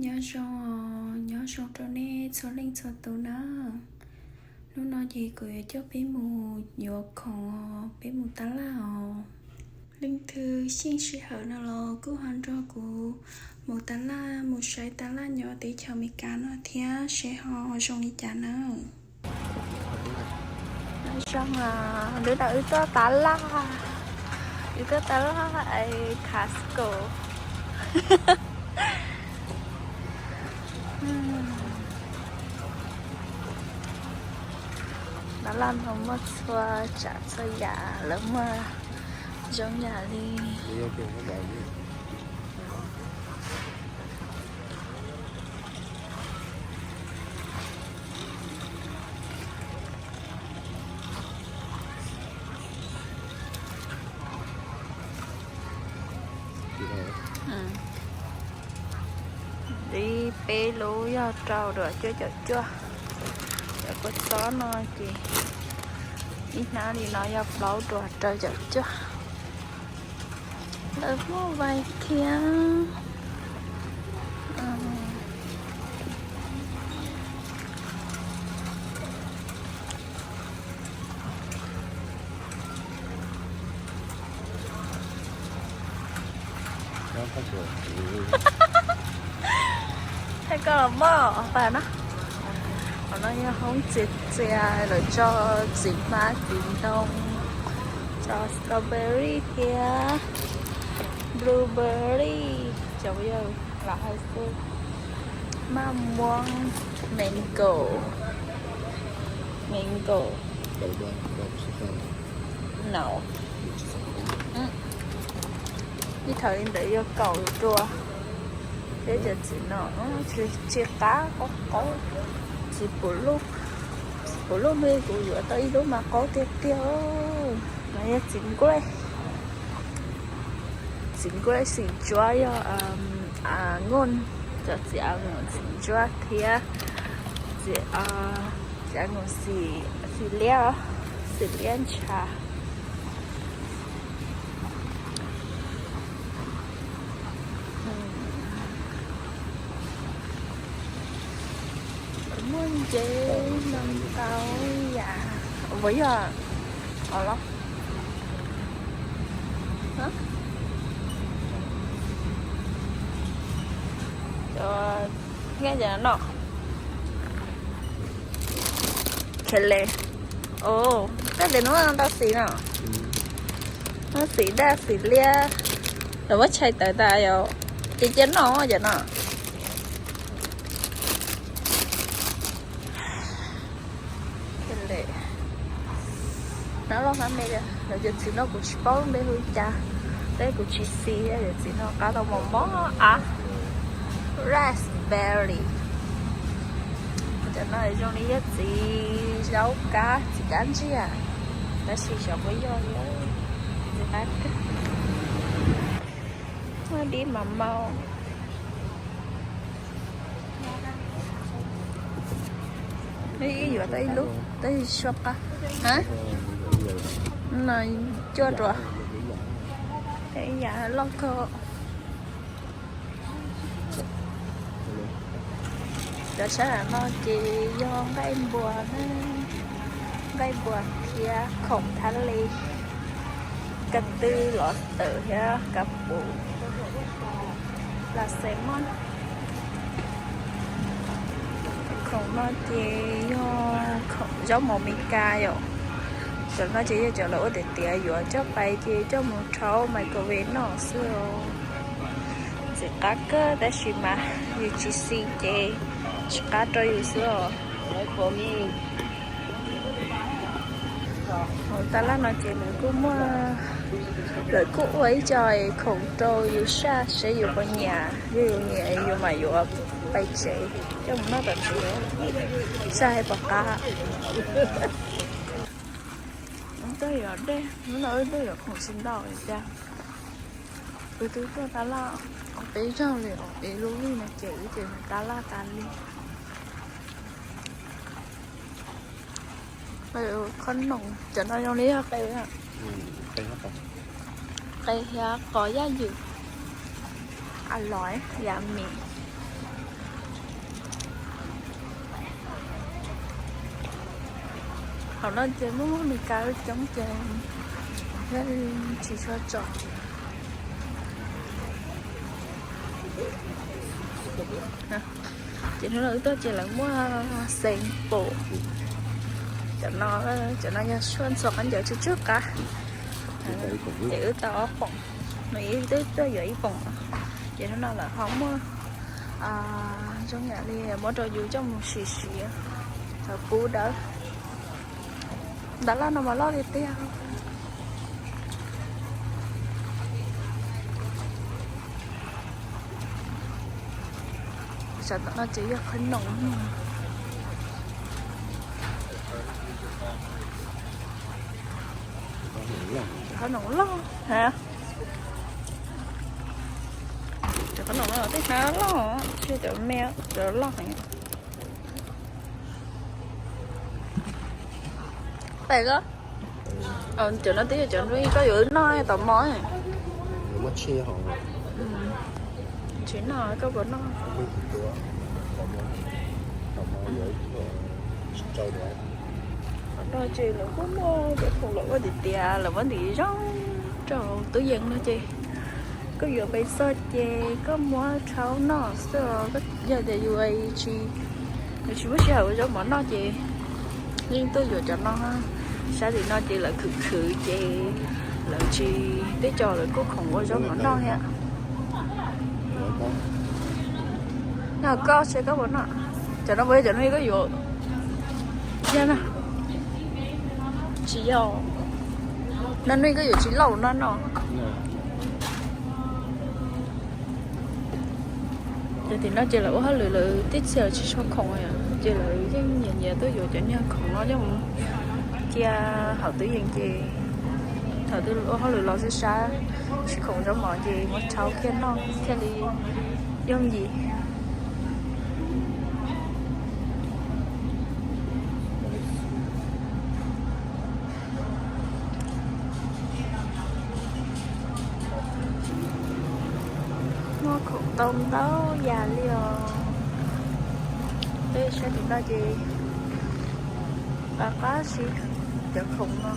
Nyob zoo, nyob zoo rau nej txhua leej txhua tus na. Hnub no ces kuv yuav coj peb mus yuav khoom, peb mus tab laj os. Leej twg xyeej sij hawm no los kuj ho nrog kuv mus tab laj, mus saib tab laj nyob teb chaws Amelikas no thiab seb ho zoo li cas na. Nyob zoo, hnub no wb tuaj tab laj, wb tuaj tab laj es Costco. Tab laj no muaj txhua tsav txhua yam, lawv muaj zoo yam li. Li peb lub yog rau dua cuaj caum cuaj. Cov kua txob no ces ib hnab li no yog plaub dua rau caum cuaj. Lawv muaj vais thiab. Thaij koj los mog, pais no. Qhov no yog hoob txias txias lawv tso txiv hmab txiv ntoo, tso strawberry thiab blueberry, cov yawg laus hais xwb, maj muam, mango, mango. No. Ib thaum li ntawd yuav kaum dua. Peb cov txiv no tsis qab, qaub qaub, txiv pum lub, txiv pum lub me kuv yuav tau ib lub mas qaub tiag tiag. No yog txiv nkuaj, txiv nkuaj xim ntsuab yog a ngu, cov txiv a ngu xim ntsuab thiab txiv, txiv a ngu xim, xim liab, xim liab ntsha. Muaj ntses no ntau yam. Ua yog os los nqa cov no. Khe le. Ov, koj tias hnub no tau xim no. Hnub xim daj xim liab. Lawv muab tshais tawv tas yom. Ces cia noj cov no. Hnab loj hnab me, lawv cov txiv no kuv tsis paub lub npe hu li cas, tab kuv tsis xis, cov txiv no qab tau mos mos av. Raspberry. Cov no zoo li yog txiv zaub kab, txiv kab ntsiag, tab sis xyov puas yog li. Txiv qab kawg. Muaj dib mas mau. Ib yuav tau ib lub, tab sis suab qab. Ha? No cuaj ruam. Ib yam loj kawg. Cov sab no ces yog nqaij npua na, nqaij npua thiab khoom thab li, kas tw los tawm thiab kas pum, los xes moj. Khoom no ces yog zaub mov Mes Kas yom. Cov no ces yog cov lawv ua tiav tiav yuav coj pais ces coj mus rhaub microwave noj xwb os. Ntxim qab kawg tab sis mas yus tsis xis ces tsis qab rau yus xwb os. Hauv tab laj no ces lawv kuj muaj, lawv kuj ua ib co khoom rau yus saj seb yus puas nyiam, yog yus nyiam yus mam yuav pais tsev coj mus noj tom tsev, saj seb puas qab. Wb tuaj yuav dej, hnub no wb tuaj yuav khoom tsis ntau li cas. Wb twb tuaj tab laj peb zaug li os, ib lub vij no ces wb ces mus tab laj tas li. Qe, khob noom, cov no zoo li yog qe, qe thiab qos yaj ywm, a lov yam mis. Thaum no ces muaj Meskas coob ces thiaj tsis tshua tsom. Ces hnub no wb tuaj ces lawv muaj xees pum. Cov no, cov no yog suab ntxhua qab ncaws tsw tsw qab. Ces wb tau ob poom, nws twb tuaj yuav ib poom. Ces hnub no lawv ho muaj zoo yam li muab rau yus coj mus sim siav, cov pub dawb. Ntawv loj no mas loj tiag tiag. Sav tom no ces yog qhov noom. Qhov noom loj ha. Cov qhov noom no tej hnav loj, cov me, cov loj heev. Pais ko, cov no twb yog cov koj yuav noj tom mos. Tsis noj koj puas noj? Tom no ces lawv kuj muaj cov khoom lawv ua tiag tias lawv muab ntim zoo rau tub yees no ces koj yuav pais txog ces koj muab rhaub noj xwb. Yog tias yus tsis, yus tsis muaj sij hawm ua zaub mov noj ces yeej tuaj yuav cov no. Sab tim no ces lawv khwv khwv ces lawv tsis, tej co lawv kuj khoom ua zaub mov noj thiab. Yog koj seb koj puas noj. Cov no puas yog cov no koj yuav? Yog no. Tsis yog. No no koj yuav tsis lauj no no. Ces tim no ces lawv ua hauj lwm lawv tib txhia tsis tshua khoom, ces lawv yeej nyias nyias tuaj yuav cov niag khoom no coj mus cia hauv tub yees ces thaum twg ua hauj lwm los xwb sab tsis khoom zaub mov ces muab rhaub kiag noj thiaj li yooj yim. Muaj khoom tau ntau yam li os. Peb saib tim no ces qab qab zib cov khoom no.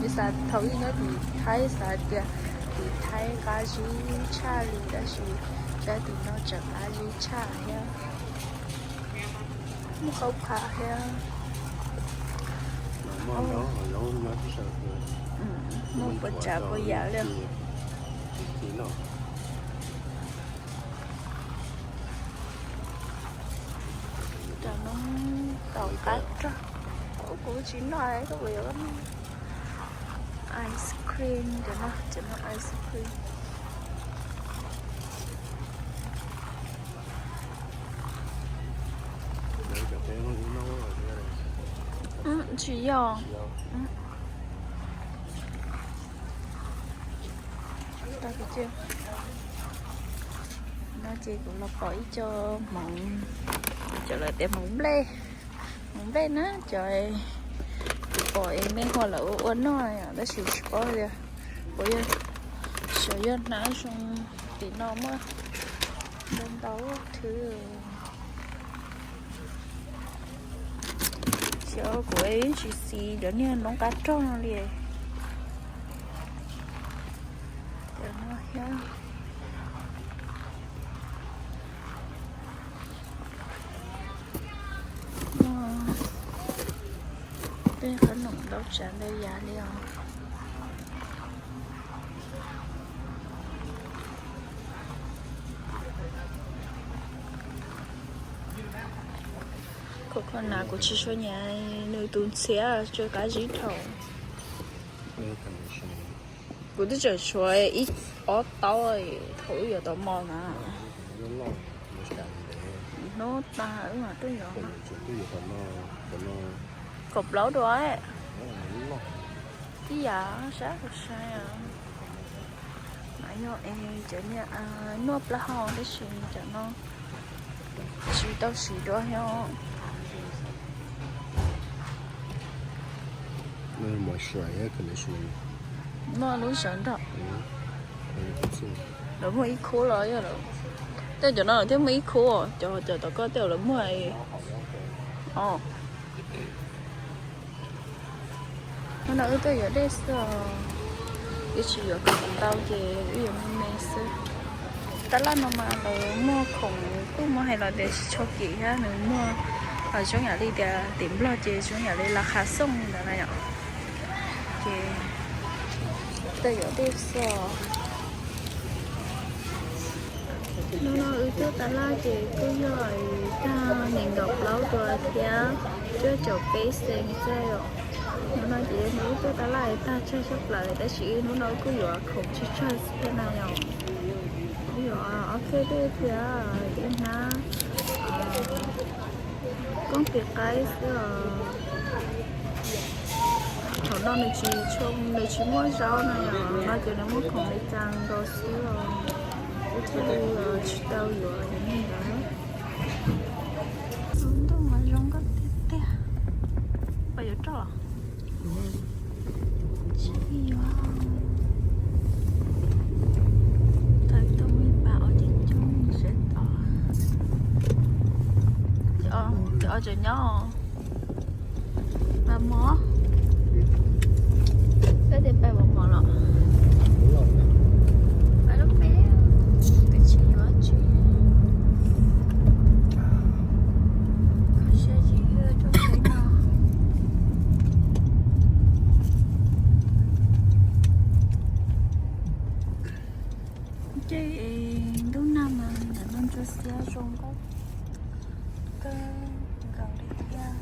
Yus xav thaum ub nyob tim Thaib xav tias tim Thaib qab zib tshaj li tab sis saib tim no tseem qab zib tshaj thiab. Muaj qau phav thiab. Muaj puas tsav puas yam li. Cov no tau qab rog. Kuv tsis noj, koj puas yuav? Ice cream, cov no, cov no ice cream. Tsis yog. No ces kuv los pom ib co hmoov, cov lawv tias hmoov nplej, hmoov nplej na cov, kuv pom es mej hua lawv ua ua noj tab sis tsis paub tias puas yog, xyov yog hnav zoo. Tim no muaj ntau ntau thwv. Xyov kuv tsis xis cov niag noob qab rog no li. Cov no thiab. Tej qhov noom ntau tsav ntau yam li os. Khov kho na kuv tsis tshua nyiam nws tus ntxhiab, tsw qab zib dhau. Kuv twb tseem tshuav ib ob taub thaum wb yuav tau mos na. Hnub tas wb mam tuaj yuav. Kaum plaub dua. Tib yam sab kuv saib. Mas yog es cov niag nuaj plaub hau tab sis cov no tsis tau siv dua thiab. Muaj lub sawv nrog. Lawv muaj ib khub los yog lawv, tej cov no lawv thiaj muaj ib khub, cov, cov tom koj tej lawv muaj. Hnub no wb tuaj yuav dej xwb os, wb tsis yuav khoom ntau ces wb yuav me me xwb. Tab laj no mas lawv muag khoom, kuj muaj hais los tias tsis tshua kim thiab, nws muag zoo yam li tias tim Nplog ces zoo yam li las khas xooj ntawd na yom. Ces tuaj yuav dej xwb os. Hnub no wb tuaj tab laj ces kuj yog tag nees nkaum plaub tuas thiab cuaj caum peb xees xwb os. Hnub no ces wb tuaj tab laj tag tsawg tshaj plaws tab sis hnub no kuj yuav khoom tsawg tsawg xwb na yom. Kuj yuav ob txhiab dej thiab ib hnab koob tis qaib xwb os. Thaum no nws tsis, nws tsis muaj zaub no yom, no ces nws muaj khoom li cas nkaus xwb os. Wb thiaj li tsis tau yuav li ntawd. Lub ntuj mas zoo nkauj tiag tiag. Puas yuav roj? Tsis yuav. Thaum ub muaj ib pas os coob coob sawv tod. Cov os tseem nyob. Pas mov. Koj tias pas mov mov los? Pas lub me, koj tsis yuav tsis. Kho siab tsis ywj rau peb no. Ces ntuj nag mas ntawm no ntsuab xiab zoo nkauj kawg nkaus li thiab.